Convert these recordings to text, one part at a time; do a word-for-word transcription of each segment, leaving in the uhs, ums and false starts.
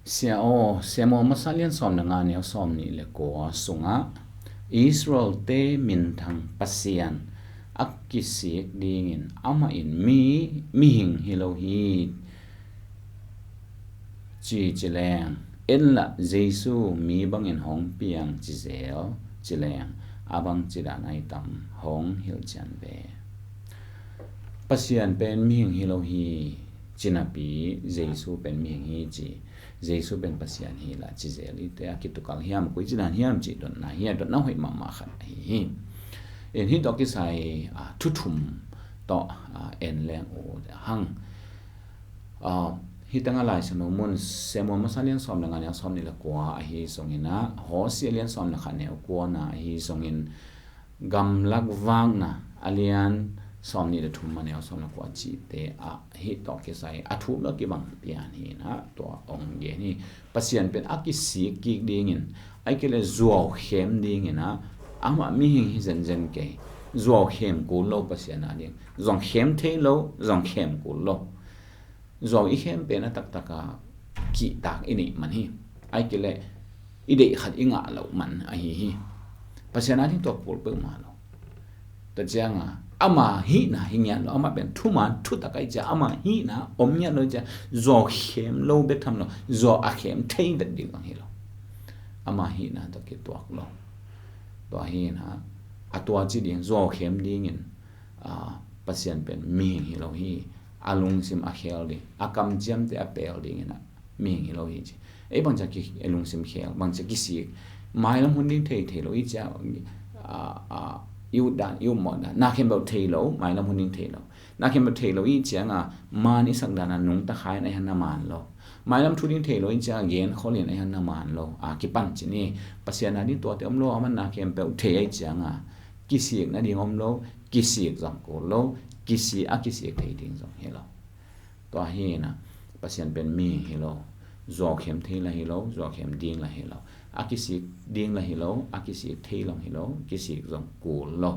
Sia aw, Samuel masa lian sawm le nga neu sawm nih le kua sungah Israel-te minthang Pasian a kisik dingin amah in mi mihing hi lo hi, ci ci leng, en lah Jesu mi bangin hong piang ci zel ci leng, a bang ci dan ai tam hong hilh cian ve. Pasian pen mihing hi lo hi, ci napi Jesu pen mihing hi ci. Jesu pen Pasian hi lah ci zel i te a kitukal hiam, koi ci dan hiam ci dotna hi a, dotna hoih mahmah khat ahi hi. In hih tawh kisai, a, thu thum tawh, a, en leng uh hang. A, hih tengah Lai Siangtho mun Samuel masa lian sawm le nga neu sawm nih le kua ahi zongin ah, Hosea lian sawm le khat neu kuana ahi zongin, gamlak vakna a lian sawm nih le thum a neu sawm le kua cihte ah hih tawh kisai a thup lo kibang pian hi in ah tua hong gen hi. Pasian pen a kisik kik dingin, ahih kei leh zuau khem dingin ah, amah mihing hi zenzen kei. Zuau khem kul lo Pasian a ding. Zuau khem thei lo, zuau khem kul lo. Zuau i khem pen a taktak a kihtak i neih man hi. Ahih kei leh i deih khat i ngah loh man ahi hi. Pasian a ding tua kul peuhmah lo. Tua ciang a, ama hihna hi ngiat lo, amah pen thuman thutak ahi ciang, ama hihna om ngiat lo ciang, zuau khem lo bek tham lo, zuau a khem thei vet ding zong hi lo. Ama hihna tawh kituak lo. Tua hi in ah, a tua ci ding, zuau khem dingin, a, Pasian pen mihing hi lo hi. A lungsim a khel ding, a kamciamte a pel dingin ah mihing hi lo hi ci. Ei bangcia ki, ei lungsim khel, bangcia kisik. Mailam hun ding thei thei lo i cia, a, a, i ut dan, i ut mawh dan, na khempeuh thei lo, mailam hun ding thei lo. Na khempeuh thei lo i ciang a, man i sak dan a nungta kha in a hian na man lo. Mailam thu ding thei lo i ciang a, gen khol in a hian na man lo. A kipan ci ni, Pasian a ding tuate om lo, a man na khempeuh thei a i ciang a, kisik nading om lo, kisik zong kul lo, kisik a kisik thei ding zong hi lo. Tua hi in ah, Pasian pen mihing hi lo, zuau khem thei lah hi lo, zuau khem ding lah hi lo, a kisik ding lah hi lo, a kisik thei long hi lo, kisik zong kul lo.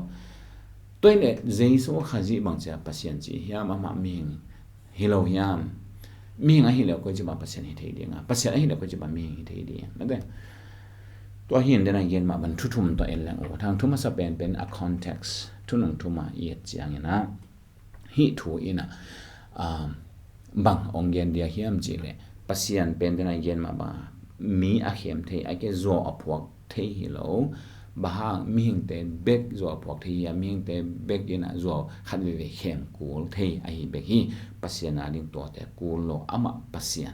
Tua hi leh Jesu Khazih bangcia Pasian ci hiam, amah mihing hi lo hiam? Mihing ahi leh koi ci mah Pasian hi thei ding a, Pasian ahi leh koi ci mah mihing hi thei ding a, mate. Tua hi in den a gen mah ban thu thum tawh en leng uh. Thang thu masa pen pen a context, thunung thu mah i et ciangin ah, hih thu in ah, um, bang hong gen dia hiam cih leh, Pasian pen den a gen mah bang a, mi a khem thei, a ke zuau a phuak thei hi lo. Bang hang, mihingte bek zuau a phuak thei hi a, mihingte bek in ah zuau khat veve khem kul thei ahi bek hi. Pasian a ding tuate kul lo, amah Pasian.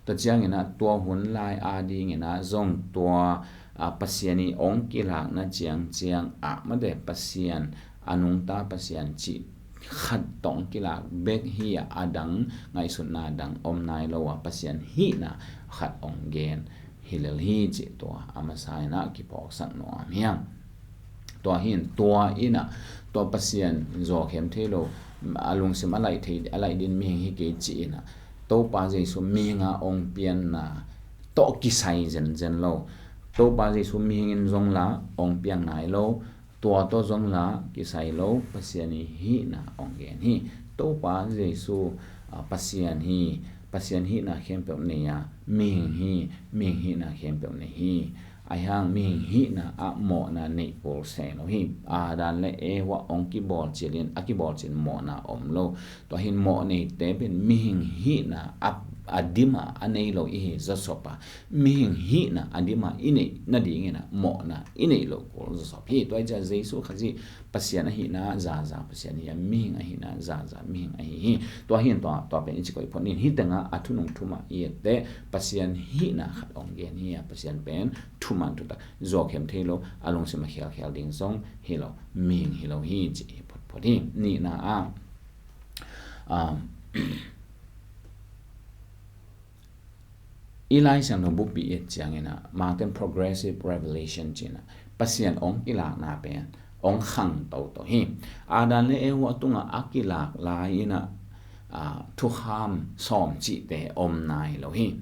Tua ciangin ah tua hun lai a dingin ah zong tua, a, Pasian i hong kilakna ciang ciang ah, mate, Pasian a nungta Pasian cih khat tawh kilak bek hi a, a dang ngaihsutna dang om nai lo a, Pasian hihna khat hong gen hi lel hi cih tua a masa in ah kiphawksak nuam hi hang. Tua hi in tua in ah, tua Pasian zuau khem thei lo, a lungsim a laih thei, a laih din mihing hi kei ci in ah, Topa Jesu mihing a hong pianna tawh kisai zenzen lo. Topa Jesu mihing in zong lah hong piang nai lo. Tua tawh zong lah kisai lo, Pasian i hihna hong gen hi. Topa Jesu, a, Pasian hi, Pasian hihna khempeuh nei a, mihing hi, mihing hihna khempeuh nei hi. Ahi hang mihing hihna ah mawhna neih kul se lo hi. Adam le Eva hong kibawl cil in, a kibawl cil mawhna om lo. Tua hi in mawh neite pen mihing hihna a, a dim a, a nei lo i hi zawsop a, mihing hihna a dim a i neih nadingin ah mawhna i neih loh kul zawsop hi. Tua hi ciang Jesu Khazih Pasian ahihna zaza Pasian hi a, mihing ahihna zaza mihing ahi hi. Tua hi in tua, tua pen i ci koih phot ni. Hih tengah a thunung thu mah i et teh, Pasian hihna khat hong gen hi a, Pasian pen thuman thutak, zuau khem thei lo, a lungsim a khialkhial ding zong hi lo, mihing hi lo hi ci hi photphot hi. Nihna ah, um, i Lai Siangtho buppi i et ciangin ah, Martin Progressive Revelation ci in ah, Pasian hong kilakna pen hong khang toto hi. Adam le Eva tungah a kilak lai in ah, ah, thukham sawm cihte om nai lo hi.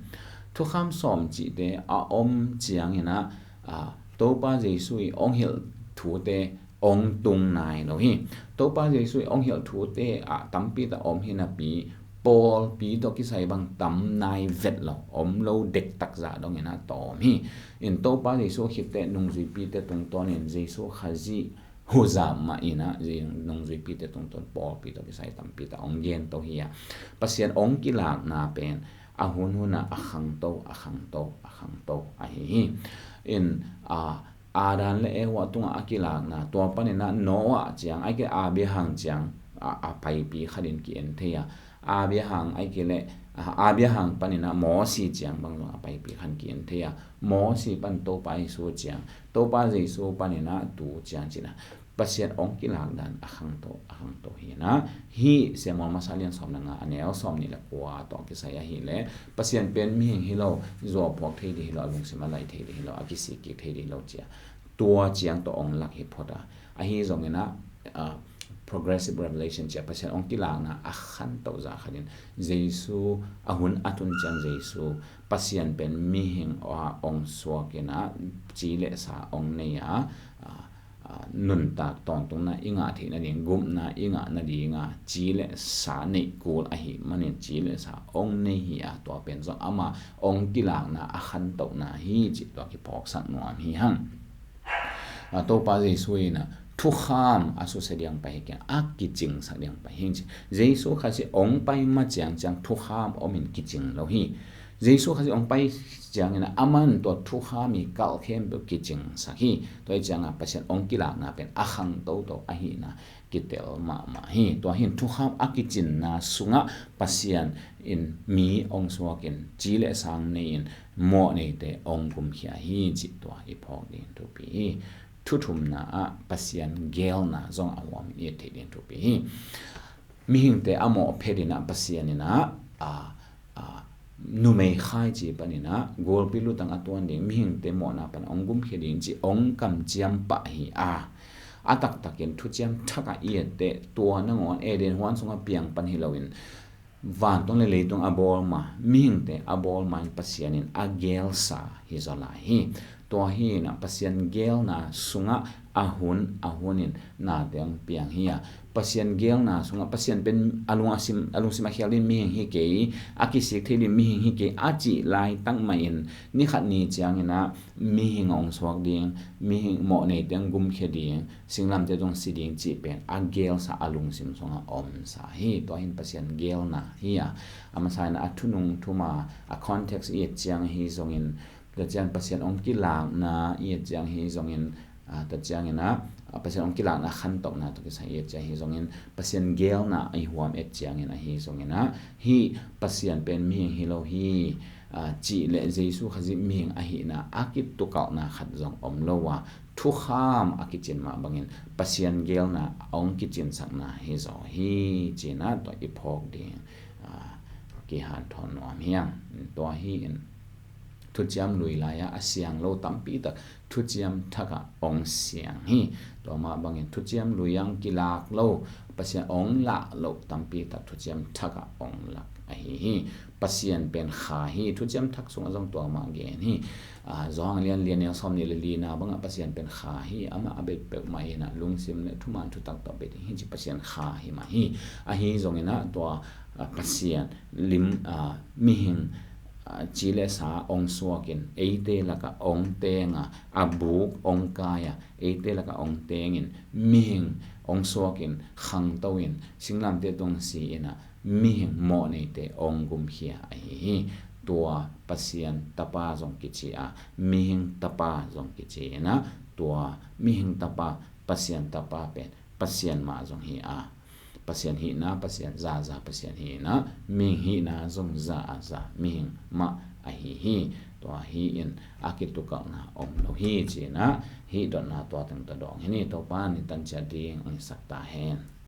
Thukham sawm cihte a om ciangin ah, ah, Topa Jesu i hong hilh thute hong tung nai lo hi. Topa Jesu i hong hilh thute ah tampi tak om hi napi, pawlpi tawh kisai bang tam nai vet lo, om lo dektak zah dongin a tawm hi. In Topa Jesu khit teh nungzuipite tungtawnin Jesu Khazih huzap mah in a, nungzuipite tungtawn pawlpi tawh kisai tampi tak hong gento hi a, Pasian hong kilakna pen a hunhun a a khangto, a khangto, a khangto ahi hi. In a Adam le Eva tungah a kilakna, tua panin a Noah ciang, a ki Abraham ciang a, a paipi khatin ki-en thei a, Abraham a ki le a, Abraham panin a Mosi ciang bang zong a paipi khan ki-en thei a, Mosi pan Topa Jesu ciang, Topa Jesu panin a tu ciang cin a, Pasian hong kilak dan a khangto, a khangto hi na. Hih Samuel masa lian sawm le nga a neu sawm nih le kua tawh kisai ahih leh Pasian pen mihing hi lo, zuau phuak thei ding hi lo, a lungsim a laih thei ding hi lo, a kisik kik thei ding hi lo ci a, tua ciang tawh hong lak hi phot a. Ahi zongin a, a, progressive revelation ci a, Pasian hong kilakna a khanto zah khatin Jesu a hun a tun ciang Jesu Pasian pen mihing a hong suak in a, ci le sa hong nei a, a, a, nuntak tawntungna i ngah theih nading, gupna i ngah nading a ci le sa neih kul ahih manin ci le sa hong nei hi a, tua pen zong ama hong kilakna a khantohna hi cih tua kiphawksak nuam hi hang. A, Topa Jesu in a thukham a susia ding pai hi kei a, kicingsak ding pai hi ci. Jesu Khazih hong pai ma ciangciang thukham om in kicing lo hi. Jesu Khazih hong pai ciangin a, aman tua thukham i kalh khempeuh kicingsak hi. Tua hi ciangin a Pasian hong kilakna pen a khang toto ahihna kitel mahmah hi. Tua hi in thukham a kicinna sungah Pasian in mi hong suak in ci le sa hong nei in mawh neite hong gumkhia hi cih tua i phawk ding thupi hi. Thuthumna ah Pasian geelna zong a huam in i et theih ding thupi hi. Mihingte a mawh phet in a Pasian in a, a, a, numei khaici panin a gulpi lutang a tuan ding, mihingte mawhna pan hong gumkhia ding cih hong kamciam pah hi a, a taktakin Thuciam Thak ah i et teh tua nangawn Eden huan sungah piang pan hi loin vantung le leitung a bawl ma, mihingte a bawl ma in Pasian in a geelsa hi zaw lai hi. Tua hi in a Pasian geelna sungah a hun a hun in nate hong piang hi a, Pasian geelna sungah Pasian pen a lung a sim, a lungsim a khial ding mihing hi kei, a kisik thei ding mihing hi kei a cih laitak mah in ni khat ni ciangin a mihing hong suak ding, mihing mawh neite hong gumkhia ding, singlamteh tung si ding cih pen a geelsa a lungsim sungah omsa hi. Tua hi in Pasian geelna hi a, a masa in a thunung thum a, a context i et ciang ahi zongin, tua ciang Pasian hong kilakna i et ciang ahi zongin, a, tua ciangin a, a, Pasian hong kilakna khantohna tawh kisai i et ciang ahi zongin, Pasian geelna i huam et ciangin ahi zongin a, hih Pasian pen mihing hi lo hi, a, cih le Jesu Khazih mihing ahihna a kitukalhna khat zong om lo a, thukham a kicin mah bangin Pasian geelna a hong kicinsakna hi zaw hi ci in a tua i phawk ding, a, kihanthawn nuam hi hang. Tua hi in Thuciam Lui lai-ah a siang lo tampi tak Thuciam Thak ah hong siang hi. Tua mah bangin Thuciam Lui ah hong kilak lo, Pasian hong lah loh tampi tak Thuciam Thak ah hong lak ahi hi. Pasian pen Kha hi, Thuciam Thak sungah zong tua mah gen hi. A, Johan lian li a neu sawm nih le lina bangah Pasian pen Kha hi, amah a bek peuhmah in a lungsim le thuman thutak tawh bia ding hi ci, Pasian Kha hi mah hi. Ahi zongin a tua, a, Pasian lim, a, mihing, a, ci le sa hong suak in eite lakah hong teng a, a buk hong kai a, eite lakah hong teng in mihing hong suak in khangto in singlamteh tung si in a mihing mawh neite hong gumkhia ahi hi. Tua Pasian Tapa zong kici a, mihing Tapa zong kici in a, tua mihing Tapa, Pasian Tapa pen Pasian mah zong hi a, Pasian hihna Pasian za a za Pasian hi in a, mihing hihna zong za a za mihing mah ahi hi. Tua hi in a kitukalhna om lo hi ci in a, hih dotna tua teng tawh dawng hi ni. Topa in i tan ciat ding hong hisak ta hen.